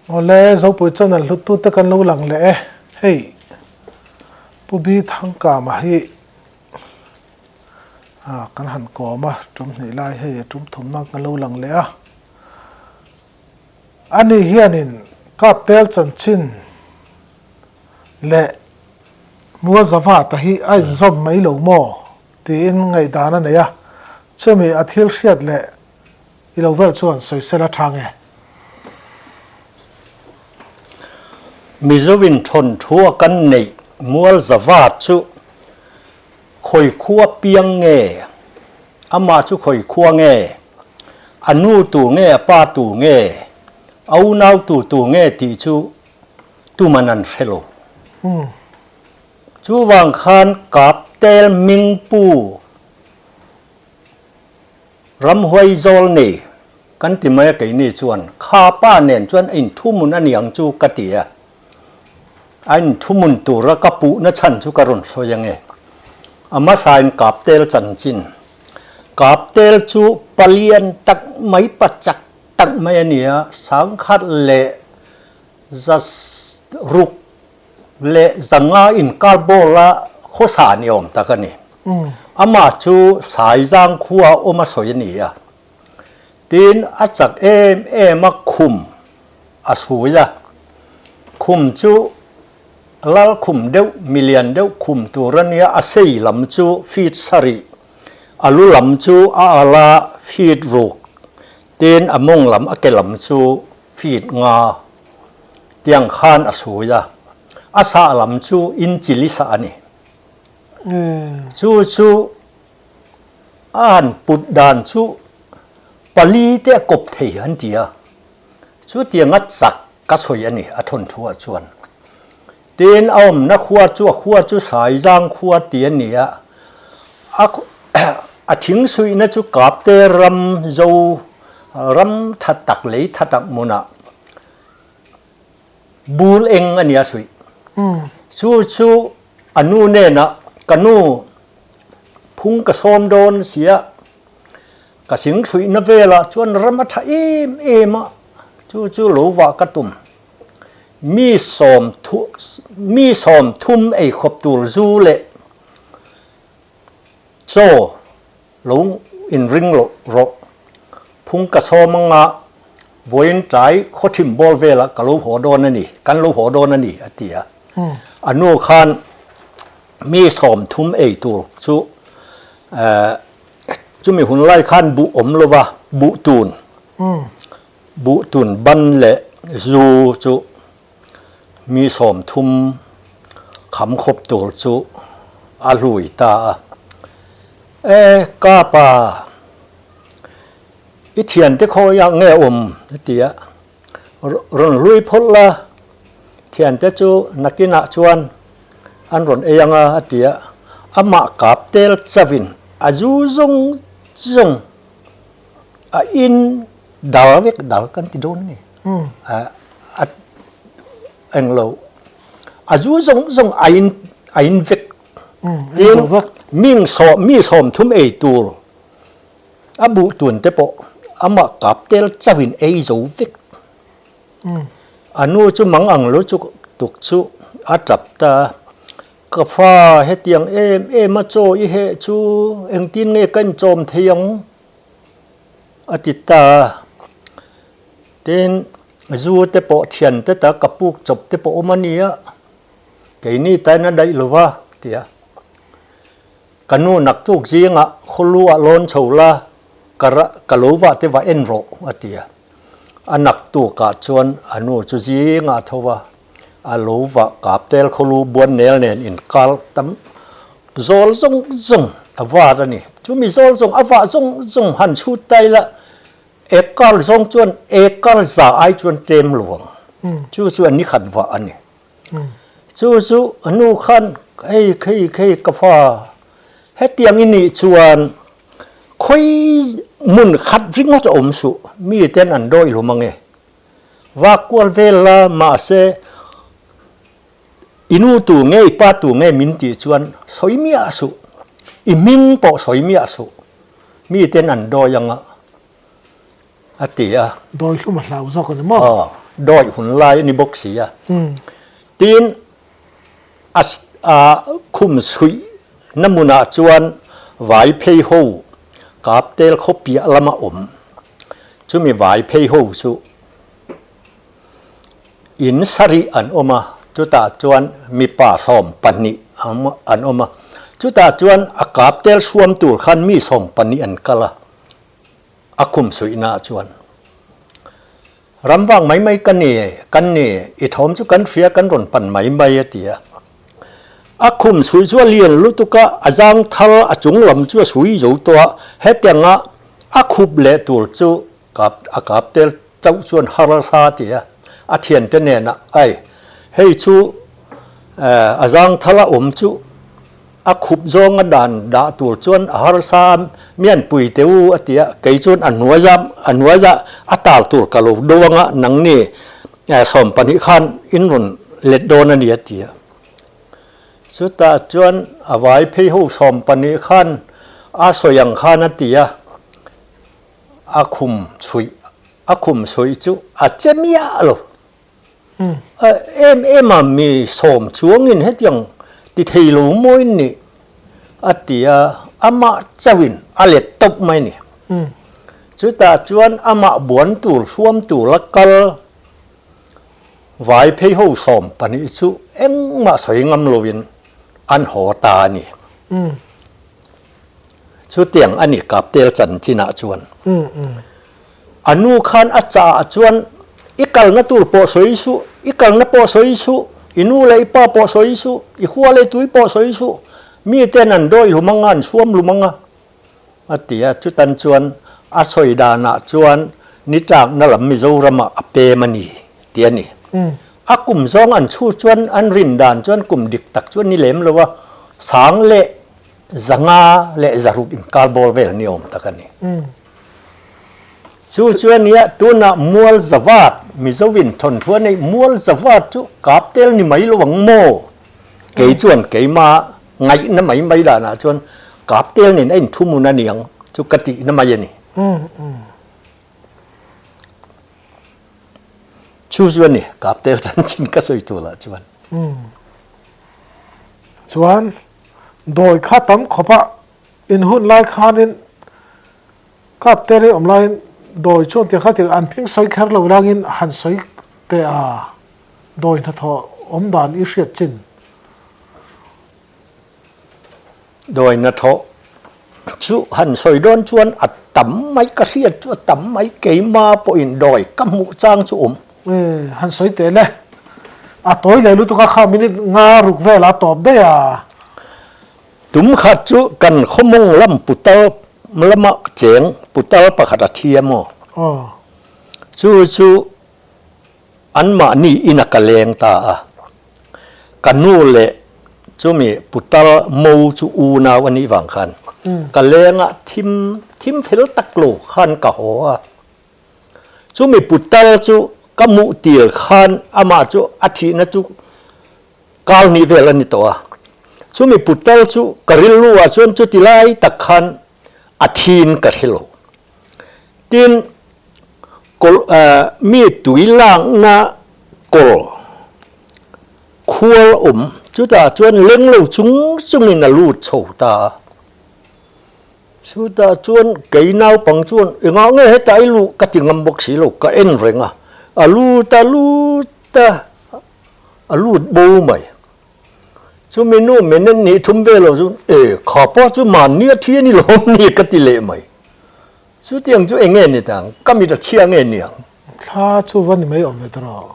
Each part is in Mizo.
Awle, Zopui channel hluttute kan lo lang leh e. Hei, Pu Bi Thangkama hi kan han kawm a, tum hnih lai hei a tum thumna kan lo lang leh a. Ani hianin Kaptel chanchin leh Mualzavata hi a inzawm mai lo maw tiin ngaihdan a nei a, chumi a thil hriat leh I lo vel chuan sawisel a tha nge? Mizoin thawnthu a kan neih mual zava chu khawi khua piang nge? Amah chu khawi khua nge? A nu tu nge a pa tu nge? A unau tu tu nge tih chu tuman an hre lo. Chuvang khan Kaptel Mingpu Ramhuai zawl nei kan ti mai a keini chuan kha pa nen chuan a inthumun a niang chu ka ti a, a inthumun tura ka puhna chhan chu ka rawn sawi ange. A hmasain Kaptel chanchin. Kaptel chu palian tak mai pa chak tak mai a ni a, sangkhat leh za ruk leh zanga inkar bawla khawsa ni awm tak a ni. Amah chu Saizang khua awm a sawi a ni a. Tin, a chak em em a khum a sui a. Khum chu lal khum deuh, milian deuh khum tur a nia, a sei lam chu feet sarih, a lu lam chu a ala feet ruk, tin a mawng lam a ke lam chu feet nga tiang khan a sui a, a sah lam chu in chili sah a ni. Chu chu a han put dan chu pali te a kawp thei an ti a, chutiang a chak ka sawi a ni a thawnthu ah chuan. Tin a awmna khua chu a khua chu Saizang khua ti a ni a, a thing suihna chu Kapte ram zo ram tha tak lei tha tak hmunah bul eng a nia suih. Chu chu a nu nenah ka nu phung ka sawm dawn sia ka sing suihna velah chuan ram a tha em em a, chu chu lo vah ka tum. Mi sawm thu mi sawm thum ei khawp tur zu leh chaw lo inring loh rawh. Phung ka sawm anga vawiin tlai khawthim bawl velah ka lo haw dawn a ni, kan lo haw dawn a ni, a ti a. A nu khan mi 30 ei tur chu chumi hun lai khan buh awm lova buh tun, buh tun ban leh zu chu Mi 30 kham khawp tur chu a hlui ta a. E, ka pa, i thiante khawiah nge awm? a ti a. Rawn hlui phawlh la, thiante chu nakinah chuan an rawn ei ang a, a ti a. Amah kap tel chavin a zu zawng zawng a in dal vek dal kan ti dawn nge a englo a zu zawng zawng a in a in vek tin ming saw mi 30 ei tur a buh tun te pawh amah kap tel chauhin ei zo vek a nu chu mang ang lo chu tuk chu a tap ta ka fa hetiang em em a chaw i heh chu engtin nge ka inchawm thei ang A ti ta a. Tin, zu te pawh thian te ta ka puk chawp te pawh awm a nia, keini tain a daih lo va, ti a. Ka nu naktuk zingah khawlu ah lawn chho la, ka ra ka lo vah te va en rawh, a ti a. A naktukah chuan a nu chu zingah a tho va, a lo vah kap tel khawlu buan nel nen inkal tam zawl zawng zawng a var a ni. Chumi zawl zawng a vah zawng zawng han chhut ta ila ekar zawng chuan ekar za ai chuan tlem lo ang. Chu chu a ni khat vah a ni. Chu chu a nu khan hei khei khei ka fa hetiang i nih chuan khawi hmun khat ringawt a awm suh mi ten an dawi hlum ange. Vak kual vel la mahse i nu tu nge i pa tu nge min tih chuan sawi miah suh, i hming pawh sawi miah suh, mi ten an dawi anga a ti a. Dawi hlum a hlau zawk a ni maw? Aw. Dawi hun lai a ni bawk si a. Tin, a a khum suih na hmunah chuan vai phei ho kap tel khaw piah lama awm. Chumi vai phei ho chu in sarih an awm a, chutah chuan mipa 12 an awm a. Chutah chuan a kap tel suam tur khan mi 12 an kal a, a khum suihnaah chuan. Ram vang mai mai ka ni, kan ni, i thawm chu kan hria kan rawn pan mai mai a ti a. A khum sui chu a lian lutuk a, a zang thal a chung lam chu a sui zo tawh a, hetianga a khup leh tur chu kap a kap tel chauh chuan harsa a ti a, a thiante nen a ai hei chu a zang thal a awm chu A khup zawnga dan dah tur chuan a harsa a, Mianpui te u a ti a, kei chuan a hnuai zam a hnuai zah a tar tur ka lo do anga nangni 12 khan in rawn let dawn a ni a ti a. Chutah chuan a vai phei ho 12 khan a sawi ang khan a ti a, a khum chhuih a khum chhuih chu a che miah lo. Em em a mi sawm chuangin hetiang ti thei lo mawiin nih a ti a, amah chauhin a let tawp mai a ni. Chutah chuan amah buan tur hruam tur a kal vai phei ho 12 chu engmah sawi ngam loin an haw ta a ni. Chutiang a ni Kaptel chanchinah chuan. A nu khan a chah ah chuan i kalna tur pawh sawi suh, i kalna pawh sawi suh, i nu leh i pa pawh sawi suh, i khua leh tui pawh sawi suh, mi ten an dawi hlum anga, an suam hlum anga a ti a. Chutan chuan a sawi danah chuan ni tlakna lam Mizoramah a pem a ni ti a ni. A kum zawng an chhu chuan an rin dan chuan kum dik tak chu a ni lem lo a, sang leh 506 inkar bawr vel ni awm tak a ni. Chu chu a nia, tunah mual zavat, Mizovin thawnthu a neih mual zavat chu kap tel ni mai lo ang maw? Kei chuan keima ngaihna mai mai danah chuan kap tel nen a inthumun a niang chu ka tihna mai a ni. Chu chu a ni, kap tel chanchin ka sawi tur lah chuan. Chuan dawi kha tam khawp a in hun lai khanin kap te rei awm laiin dawi chuan tiang kha tiang an phing sawi kher lo langin han sawi teh a dawi hnathawh awm dan i hriat chin. Dawi hnathawh chu han sawi dawn chuan a tam mai ka hriat chu a tam mai keima pawhin dawi ka hmuh chang chu awm. Han sawi teh le. A tawi leh lutuk a kha minute nga ruk velah a tawp daih a. Tum khat chu kan khawmawng lam putar lama cheng putar pakhat a thi a maw? Chu chu anmahni ina ka leng ta a. Ka nu leh chumi putar mo chu unau a nih vang khan ka leng a thim thim fel tak lo khan ka haw a. Chumi putar chu ka hmuh tir khan amah chu a thihna chu kar hnih vel a ni tawh a. Chumi putar chu ka rilru ah chuan chuti lai tak khan a thin ka hre lo. Tin, kawr mi tui lakna kawr khual awm chutah chuan leng lo chung chungin a lut chho ta a. Chutah chuan kei naupang chuan engah nge hetah i luh ka ti ngam bawk si lo, ka en reng a, a lut a lut a, a lut bo mai. Chumi nu min en nih thum ve lo chu e kha pawh chu mahni a thi a ni lawm ni ka ti leh mai. Chutiang chu eng nge ni tang, ka mit a chhia nge niang. Thla chu va ni mai awm ve ta rawh.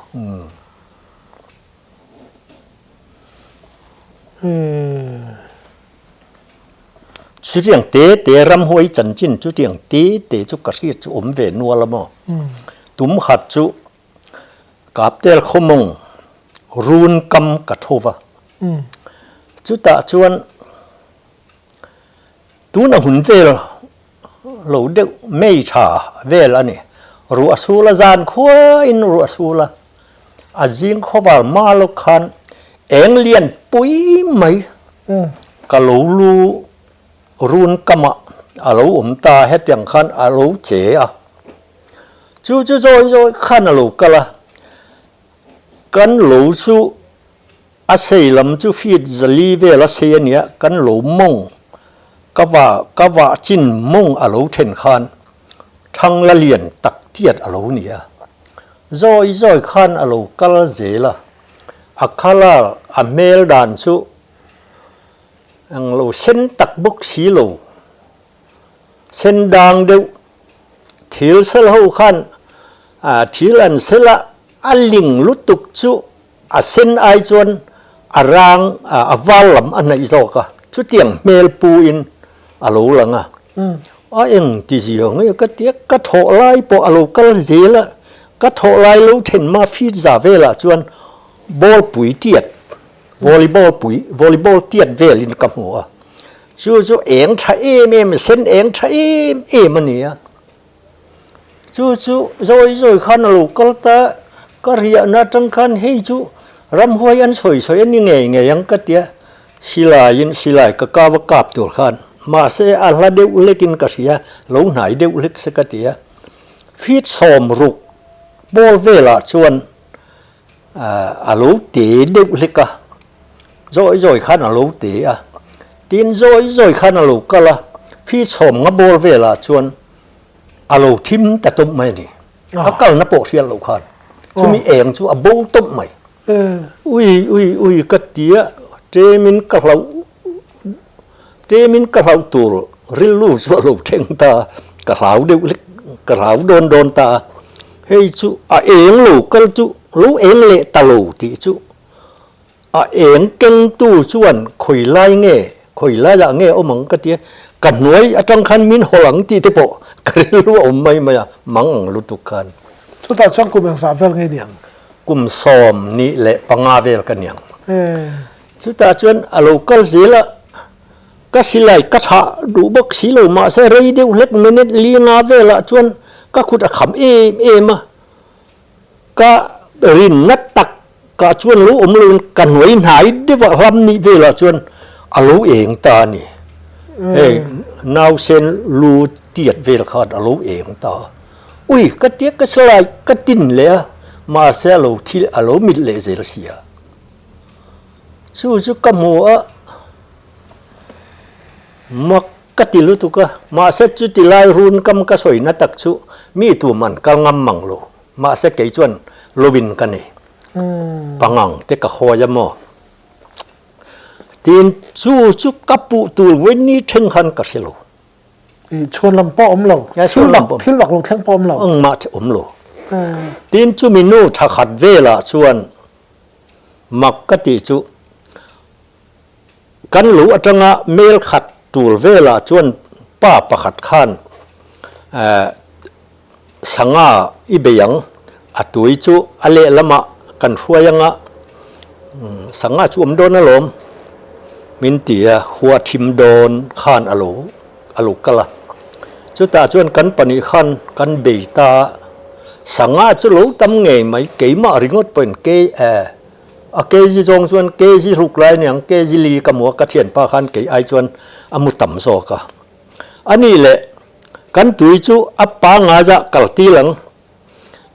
Chutiang te te ramhuai chanchin chutiang te te chu ka hriat chu awm ve nual a maw? Tum khat chu Kaptel khawmawng run kam ka tho va. Chutah chuan tuna hun vel lo deuh mei tha vel a ni. Ruah sul a zan khuain ruah sul a, a zing khawvar hma lawk khan eng lian pui mai ka lo lu run kamah a lo awm ta hetiang khan a lo che a. Chu chu zawi zawi khan a lo kal a. Kan lo chu a sei lam chu feet zali vel a sei a nia, kan lo mawng ka va ka vah chin mawng a lo then khan thang la lian tak tiat a lo ni a. Zawi zawi khan a lo kal zel a, a colour a hmel dan chu eng lo sen tak bawk si lo, sen dang deuh thil sel ho khan thil an sel a, a ling lutuk chu a sen ai chuan a rang a val lam a hnaih zawk a, chutiang hmel pu in a lo lang a, a eng ti zia nge ka tia ka thawh lai pawh a lo kal zel a, ka thawh lai lo then ma feet za velah chuan ball pui tiat Volleyball pui, volleyball tiat velin ka hmu a. Chu chu eng tha em em, sen eng tha em em a ni a. Chu chu zawi zawi khan a lo kal ta, ka riahna atang khan hei chu ramhuai an sawi sawi a ni ngei ngei ang ka tia, silaiin silai ka kava kap tur khan mahse a hla deuh hlekin ka hria, lo hnai deuh hlek se ka ti a. Feet 60 ball velah chuan A lo te deuh hlek a, zawi zawi khan a lo te a, tin zawi zawi khan a lo kal a, fi chhawm nga bawr velah chuan a lo thim ta tawp mai a ni. A kalna pawh hriat loh khan chumi eng chu a bo tawp mai. Ui ui ui ka ti a, temin ka hlauh temin ka hlauh tur rilru chu a lo thleng ta a, ka hlau deuh hlek ka hlau dawn dawn ta a. Hei chu a eng lo kal chu lo eng leh ta lo tih chu a eng kengtu chuan khawi lai nge khawi laiah nge awm ang ka tia ka hnuai atang khan min hawl ang tih te pawh ka rilru a awm mai mai a mang ang lutuk khan. Chutah chuan kum engzah vel nge niang? Kum 15 vel ka niang. Chutah chuan a lo kal zel a. Ka silai ka thah duh bawk si lo mahse rei deuh hlek minute li nga velah chuan ka kut a kham em em a, ka rinna tak kah chuan lo awm loin ka hnuai hnai deuh a hlam nih velah chuan a lo eng ta a ni. Hei nausen lu tiat vel khan a lo eng ta a, ui ka tia ka silai ka tin leh a mahse a lo thi a lo mit leh zel sia. Chu chu ka hmu a. Mak ka ti lutuk a, mahse chuti lai run kam ka sawina tak chu mi tum an kal ngam mang lo, mahse kei chuan lovin ka nei, pangang te ka hawi a maw? Tiin chu chu ka puh tur vawiin then khan ka hre lo. I chhuan lam pawh awm lo, thil bak thil bak lo thleng pawh awm lo. Engmah te awm lo. Tin chumi nu thakhat velah chuan mak ka tih chu Kan lu atanga mel khat tul velah chuan pa pakhat khan sanga i bei ang, a tui chu a lehlamah kan hruai anga sanga chu awm dawn alawm min ti a, khua thim dawn khan a lo a lo kal a. Chutah chuan kan pahnih khan kan bei ta a, sanga chu lo tam ngei mai keimah ringawt pawhin ke A kg zawng chuan kg ruk lai aniang, kg li ka hmu a, ka thianpa khan kei ai chuan a mu tam zawk a. A nih leh kan tui chu a pangngai zah kal til ang,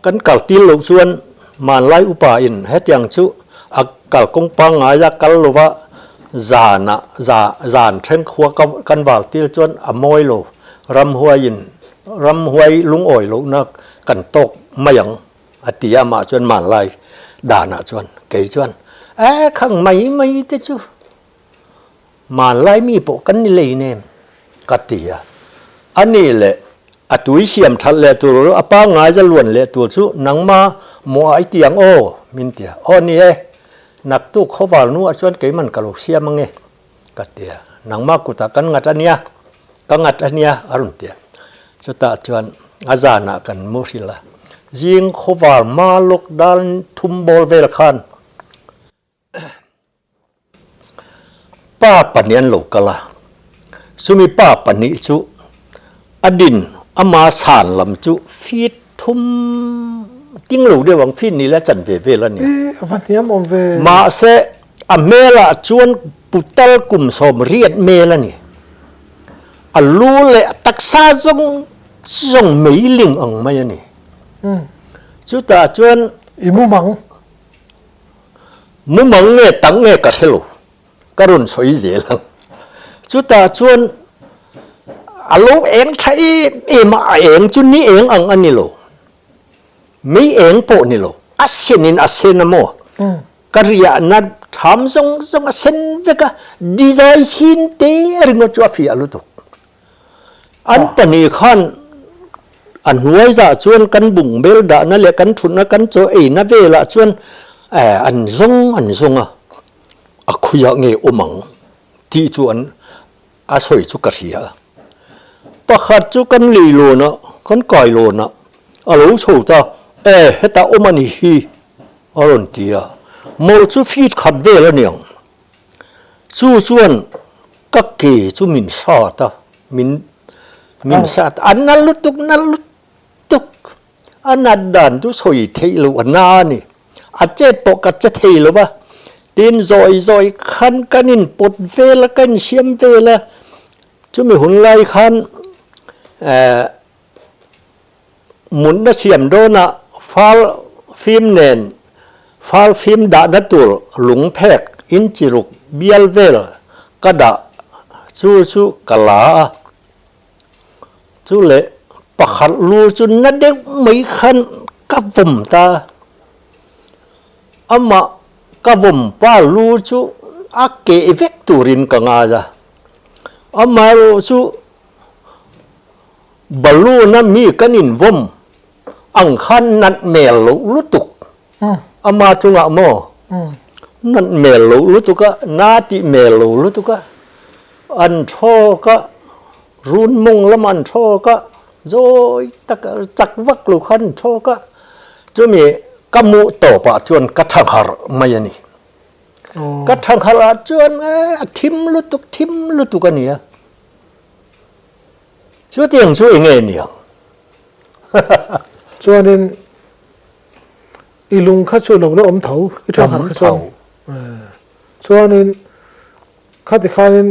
kan kal til loh chuan hmanlai upa in hetiang chu a kalkawng pangngai a kal lova zanah za zan then khua ka kan val til chuan a mawi lo, ramhuai in ramhuai lungawi lohna kan tawk mai ang. A ti a, amah chuan hmanlai danah chuan kei chuan, E, khang mai mai te chu hmanlai mi pawh kan ni lei nem, ka ti a. A nih leh a tui siam that leh tur, a pangngai za luan leh tur chu nangma mawh ah i ti ang aw, min ti a. Aw ni e, naktuk khawval nuah chuan keiman ka lo siam ange. Ka ti a, nangmah kutah kan ngat a nia, ka ngat a nia a rawn ti a. Chutah chuan a zanah kan mu hrilh a, zing khawvar hma lawk dan thum bawr vel khan pa pahnih an lo kal a, chumi pa pahnih chu a din ama san lam chu feet thum ting lo deuh ang feet ni la chanve vel a nia. A va hniam awm ve. Mahse A hmelah chuan putal kum 80 hmel a ni. A lu leh a taksa zawng zawng meiling ang mai a ni. Chutah chuan. I mumang. Mumang nge tak nge ka hre lo, ka rawn sawi zel ang. Chutah chuan a lo eng tha em em a, a eng chu ni eng ang a ni lo, mei eng pawh ni lo, a senin a sen a maw? Ka riahna tham zawng zawng a sen vek a, dizai chin te ringawt chu a fiah lutuk. An pahnih khan a hnuai zah chuan kan bungbel dahna leh kan thutna kan chaw eina velah chuan an zawng an zawng a, a khuiah nge awm ang tih chu an a sawi chu ka hria a. Pakhat chu kan leilawnah kan kailawnah a lo chho ta, e hetah awm a ni hi a rawn ti a, mawlh chu feet khat vel a niang. Chu chuan ka ke chu min sat a, min min sat a na lutuk na lutuk a nat dan chu sawi theih loh a na a ni. A chet pawh ka che thei lo va, tin zawi zawi khan kan in pawt vel a, kan insiam vel a, chumi hun lai khan eh Mutna siam dawnah fal fim nen fal fim dahna tur lung phek inchi ruk bial vel ka dah chu chu ka la a. Chu leh pakhat lu chu na deuh mai khan ka vawm ta. Amah ka vawm pa lu chu a keh vek turin ka ngai a. Amaherawh chu Balloon a mi kan invawm ang khan nat mel loh lutuk ama chungah maw nat mel loh lutuk a na tih mel lo lutuk a an thawk a run mawng lam an thawk a zawi tak chak vak lo khan an thawk a chumi ka hmuh tawpah chuan ka thangharh mai a ni ka thangharh ah chuan a thim lutuk thim lutuk a ni a. Chutiang chu enge niang? Chuanin i lung kha chu lo la awm tho, i tha kha chuan. Chuanin khati khanin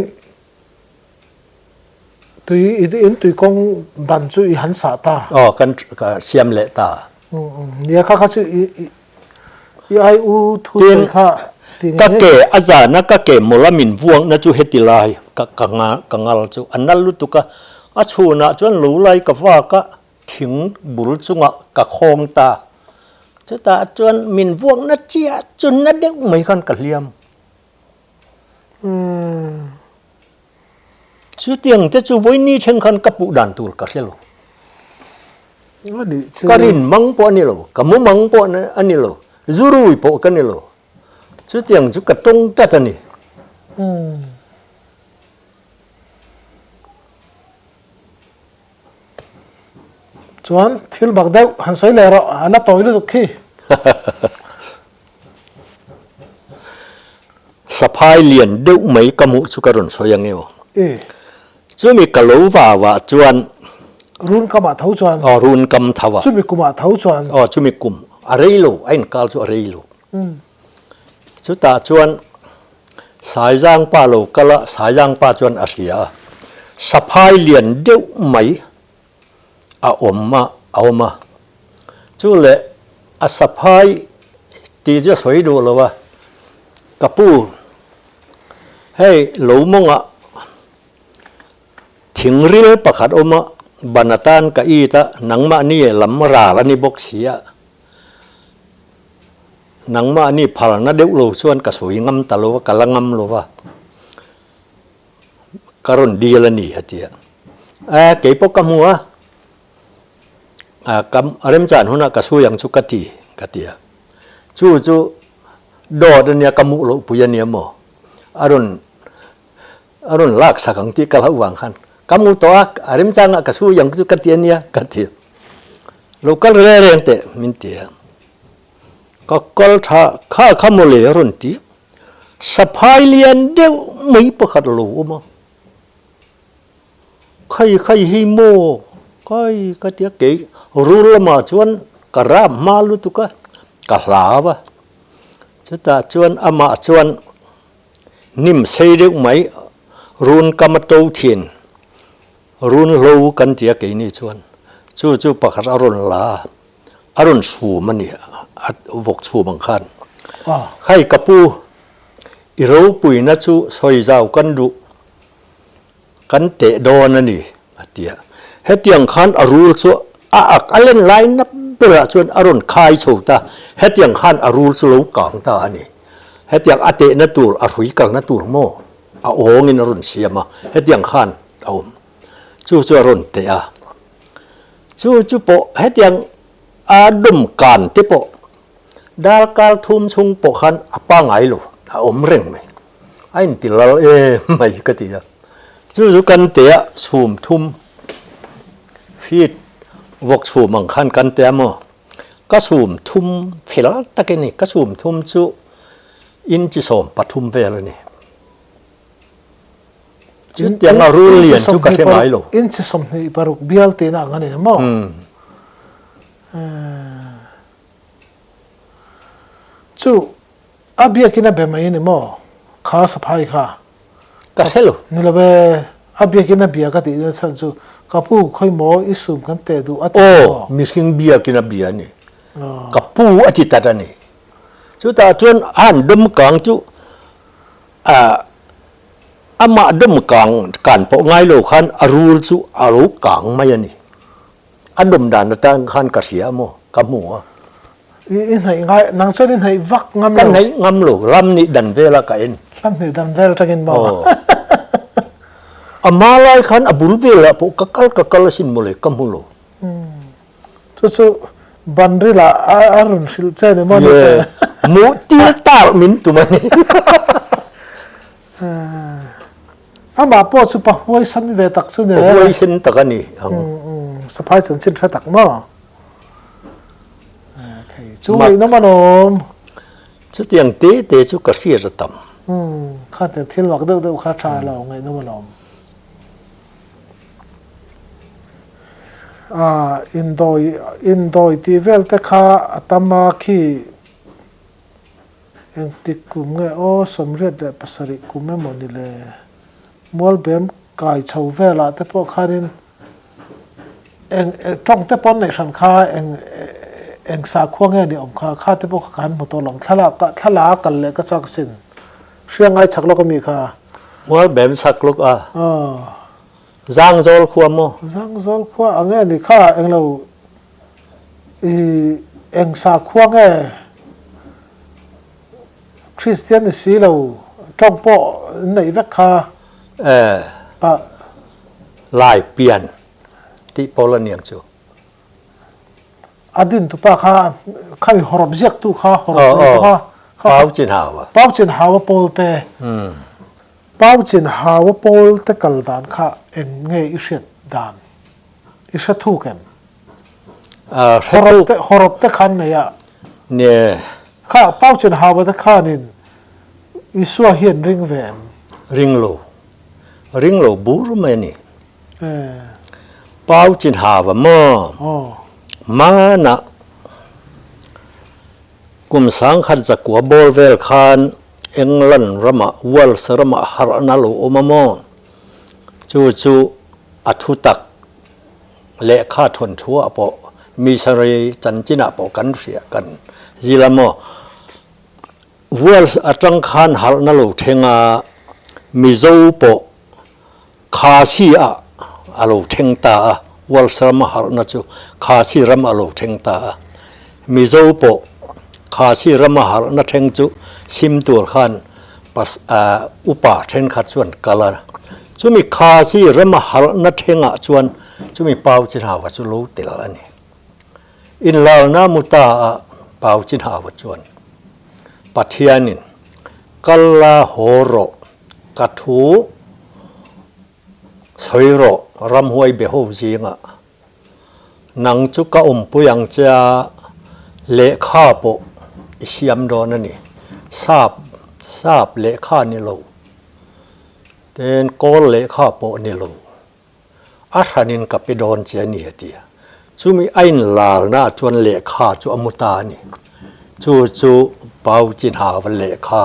tui in tui kawng dan chu i han sah ta. Aw kan siam leh ta. Nia kha kha chu i i ai u thu sawi kha ti nge. Ka ke a zan a ka ke mawla min vuangna chu heti lai ka ka ka ngal chu a nal lutuk a, a chhunah chuan lo lai ka vak a thing bul chungah ka khawng ta, chutah chuan min vuangna chiah chu na deuh mai khan ka hliam. Chutiang te chu vawiini thleng khan ka puh dan tur ka hre lo. Ka rin mang pawh a ni lo, ka mu mang pawh a ni lo, zurui pawh ka ni lo. Chutiang chu ka tawng tlat a ni. Chuan thil bak deuh han sawi leh rawh, a la tawi lutuk khi. Saphai lian deuh mai ka hmuh chu ka rawn sawi ang emaw. Chumi ka lo vau ah chuan. Run kam ah tho chuan. Aw run kam tho ah. Chumi kum ah tho chuan. Aw chumi kum a rei lo, a inkal chu a rei lo. Chutah chuan Saizang pa lo kal a, Saizang pa chuan a hria a, saphai lian deuh mai a awm a, a awm a. Chu leh a saphai tih chu a sawi duh lo a, ka pu hei lo mawngah thingril pakhat awm a, ban atan ka it a, nangmahni lam ral a ni bawk si a, Nangmahni phalna deuh lo chuan ka sawi ngam ta lo va, ka la ngam lo va, ka rawn dil a ni a ti a. A, kei pawh ka hmu a, a, ka remchan hunah ka sawi ang chu ka ti, ka ti a. Chu chu dawt a nia, ka hmuh loh pui a nia maw? A rawn, a rawn lak sak ang tih ka hlauh vang khan, ka hmu tawh a, a remchangah ka sawi ang chu ka ti a nia, ka ti a. Lo kal reng reng teh min ti a. Ka kal tha kha kha mawle a rawn ti. Saphai lian deuh mai pakhat a lo awm a. Khai khai hi maw kai ka ti a, kei rul lamah chuan ka rap hma lutuk a, ka hlau a. Chutah chuan amah chuan hnim sei deuh mai run kam a to thin, run hlo kan ti a keini chuan, chu chu pakhat a rawn la a. A rawn chhum a ni, a vawk chhum ang khan. Khai ka pu, i ropuina chu sawi zau kan duh, kan teh dawn a ni, a ti a. Hetiang khan a rul chu a ak a len lai na berah chuan a rawn khai chho ta, hetiang khan a rul chu lo kang ta a ni. Hetiang a tehna tur, a hrui kalna tur maw a awngin a rawn siam a, hetiang khan a awm. Chu chu a rawn teh a. Chu chu pawh hetiang a dawmkan te pawh darkar thum chhung pawh khan a pangai lo, a awm reng mai. A inti lal em mai ka ti a. Chu chu kan teh a chhum thum feet vawk chhum ang khan kan teh a maw? Ka chhum thum fel tak a ni, ka chhum thum chu inchi 13 vel a ni. Chutiang a rul lian chu ka hre ngai lo. Inchi 26 bial tihna ang a ni maw? Chu a biakin a be mai a ni maw? Kha saphai kha. Ka hre lo. Ni lo e, a biakin a bia ka tih na chhan chu ka pu khawi maw i sum kan teh duh a ti maw? Aw, mihring biakin a bia a ni. Ka pu a ti tat a ni. Chutah chuan a han dawm kang chu Ah, amah dawm kang kan pawh ngai lo khan a rul chu a lo kang mai a ni. A dawm dan atang khan ka hria maw, ka hmu a. I i hnaih ngai, nang chuan i hnaih vak ngam lo. Ka hnaih ngam lo, ram nih dan vela ka en. Ram nih dan vel atangin maw? Aw. A hma lai khan a bul velah pawh ka kal ka kal asin mawle, ka hmu lo. Chu chu banril ah a rawn hrilh che ni maw ni che? Muh tir tar min tum a ni. Amah pawh chu pa huaisan ve tak chu ni reng. Pa huaisen tak a ni ang. Saphai chanchin hre tak maw? Chu ngaihna man awm. Chutiang te te chu ka hriat a tam. Khatiang thil mak deuh deuh kha tha lo ngaihna man awm. Ah, indawi, indawi tih vel te kha a tam a khi engtik kum nge aw 87 kum emaw ni le Mualbem kai chho velah te pawh khanin eng tawng te pawh an neih hran kha eng eng sakhua nge ni awm kha kha te pawh kha ka han hmu tawh lo ang thlalak ah thlalak a kal leh ka chak sin hria ngai chak lawk ami kha. Mualbem chak lawk a. Aw. Zangzawl khua maw? Zangzawl khua ang nge ni kha englo i eng sakhua nge Kristian ni si lo tawng pawh an neih vek kha. Eh. Pa. Lai pian tih pawl a niang chu. A din tupa kha khami hawrawp ziaktu kha hawrawp nei tu kha. Pau Chin Hau a. Pau Chin Hau a pawl te. Pau Chin Hau a pawl te kal dan kha eng nge i hriat dan? I hre thuk em? Hre thuk. Hawrawp te khan nei a. Nie. Kha Pau Chin Hau a te khanin Isua hi an ring ve em? Ring lo. Ring lo bur mai a ni. Pau Chin Hau a maw? Hmanah Kum 1900 bawr vel khan England ramah Wales ramah harhna lo awm a maw? Chu chu a thutak lehkha thawnthuah pawh missionary chanchinah pawh kan hria kan zil a maw? Wales atang khan harhna lo thleng a, Mizo pawh Khasi ah a lo thleng ta a, Wales ram a harhna chu Khasi ram a lo thleng ta a. Mizo pawh Khasi ram a harhna thleng chu sim tur khan upa thenkhat chuan kal a. Chumi Khasi ram a harhna thlengah chuan chumi Pau Chinhauva chu lo tel a ni. Inlalna muta ah Pau Chinhauva chuan Pathianin Kal la haw rawh, ka thu sawi rawh ramhuai be ho zingah. Nang chu ka awmpui ang che a, lehkha pawh i siam dawn a ni. Sap, sap lehkha ni lo, ten kawl lehkha pawh ni lo. A hranin ka pe dawn che a ni a ti a. Chumi a inlarnaah chuan lehkha chu a mu ta a ni. Chu chu Pau Chinhava lehkha,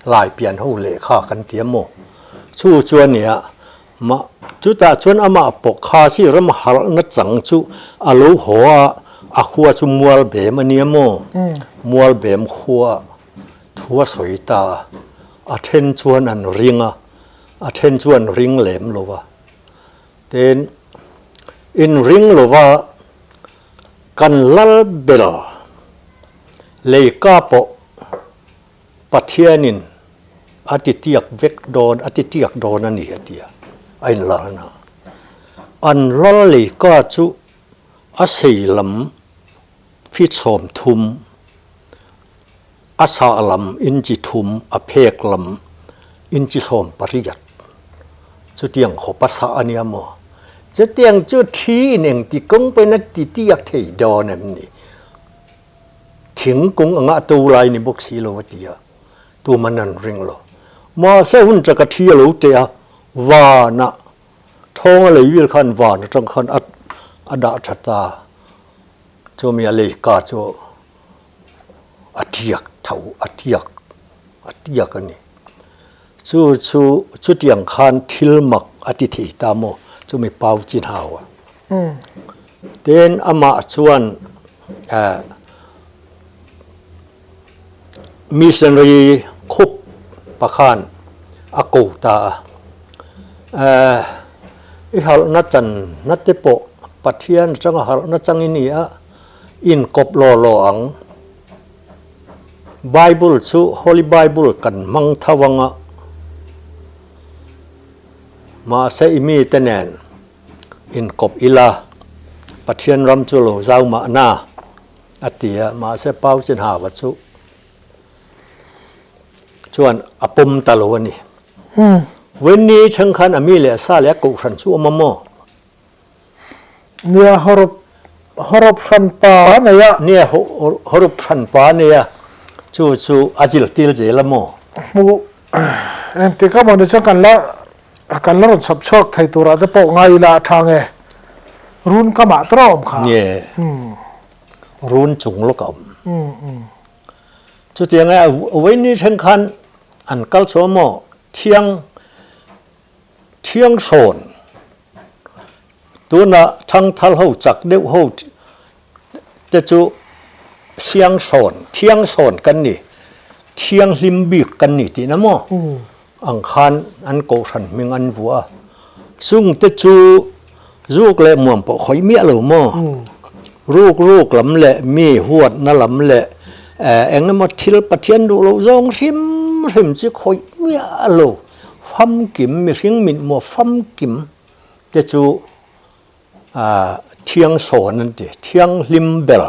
Lai pian ho lehkha kan ti a maw? Chu chu a ni a, mah chutah chuan amah pawh kha si ram harhna chang chu a lo haw a, a khua chu Mualbem a ni a maw? Mualbem khua. Thu a sawi ta a, a then chuan an ring a, a then chu an ring lem lo va. Tin, in ring lo va kan lal bel leika pawh Pathianin a ti tiak vek dawn, a ti tiak dawn a ni a ti a, a inlarna. An lal leika chu a sei lam feet 30, a sah lam inchi thum, a phek lam inchi 18. Chutiang khawp a sah a nia maw? Chutiang chu thi in engti kawng pawhin a ti tiak thei dawn em ni? Thingkung anga a to lai ni bawk si lo a ti a, tuman an ring lo. Mahse hun taka thi a lo teh a, vanah thawng a lei vil khan van atang khan a dah tha ta. Chumi a leika chu a tiak tho, a tiak, a tiak a ni. Chu chu chutiang khan thil mak a ti thei ta maw? Chumi pau chin hau a. Tin, amah chuan missionary khup pakhan a ko ta a. I harhna chan na te pawh Pathian atanga harhna chang i ni a, inkawp law law ang. Bible chu Holy Bible kan hmang tho ang a, mahse i mite nen inkawp ila Pathian ram chu lo zau mahna a ti a, mahse Pau Chinhava chu chuan a pawm ta lo a ni. Vawiinni chhengkhan a mi leh a sa leh a kohhran chu awm a maw? Nia hawrawp hawrawp hran pa a nei a. Nia hawrawp hran pa a nei a, chu chu a zirtir zel a maw? Hmuh engtik a mawni chuan kan la kan la rawn chhawp chhuak thei turah te pawh ngai ila a tha nge? Run kamah tawh a awm kha. Nia run chung lawk a awm. Chutiang a vawiin thenkhan an kal chhuah maw? Thiang Thianghrawn, tuna thangthar ho chak deuh ho te chu Sianghrawn, Thianghrawn kan ni, Thianghlim bik kan ni tihna maw? Ang khan an kohhran hming an vuah a, chung te chu zuk leh muam pawh khawih miah lo maw? Ruk ruk lam leh mi huatna lam leh eng emaw thil Pathian duh loh zawng hrim hrim chu khawih miah lo. Famkim, mihring mithmuh famkim te chu thiangsawn an ti, thianghlim ber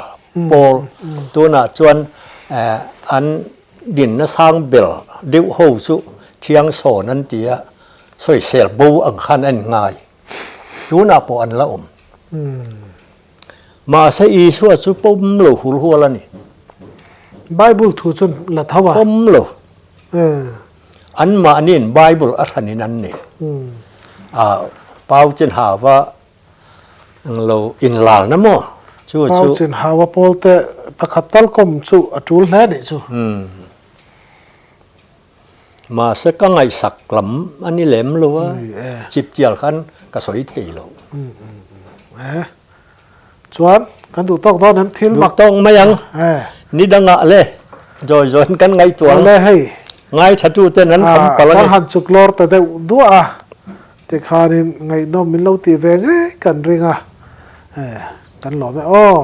pawl. Tunah chuan an dinna sang ber deuh ho chu thiangsawn an ti a, sawisel bo ang khan an ngai. Tunah pawh an la awm. Mahse Isua chu pawm lo hul hual a ni. Bible thu chu la tho a. Pawm lo. Anmahniin Bible a hranin an nei. A Pau Chin Hawa eng lo inlalna maw? Chu chu. Pau Chin Hawa pawl te pakhat tal kawm chu a tul hle nih chu. Mahse ka ngaihsak lam a ni lem lo a, chip chial khan ka sawi thei lo. E, chuan kan duh tawk dawn em thil mak. Duh tawk mai ang. Ni dangah le zawi zawiin kan ngaihtuah ang. Awle hei. Ngaithatu ten an kham palh a ni. Kan han chuk lawr ta deuh duah a, tikhanin ngaihnawm min lo tih ve ngei kan ring a, kan lawm e aw.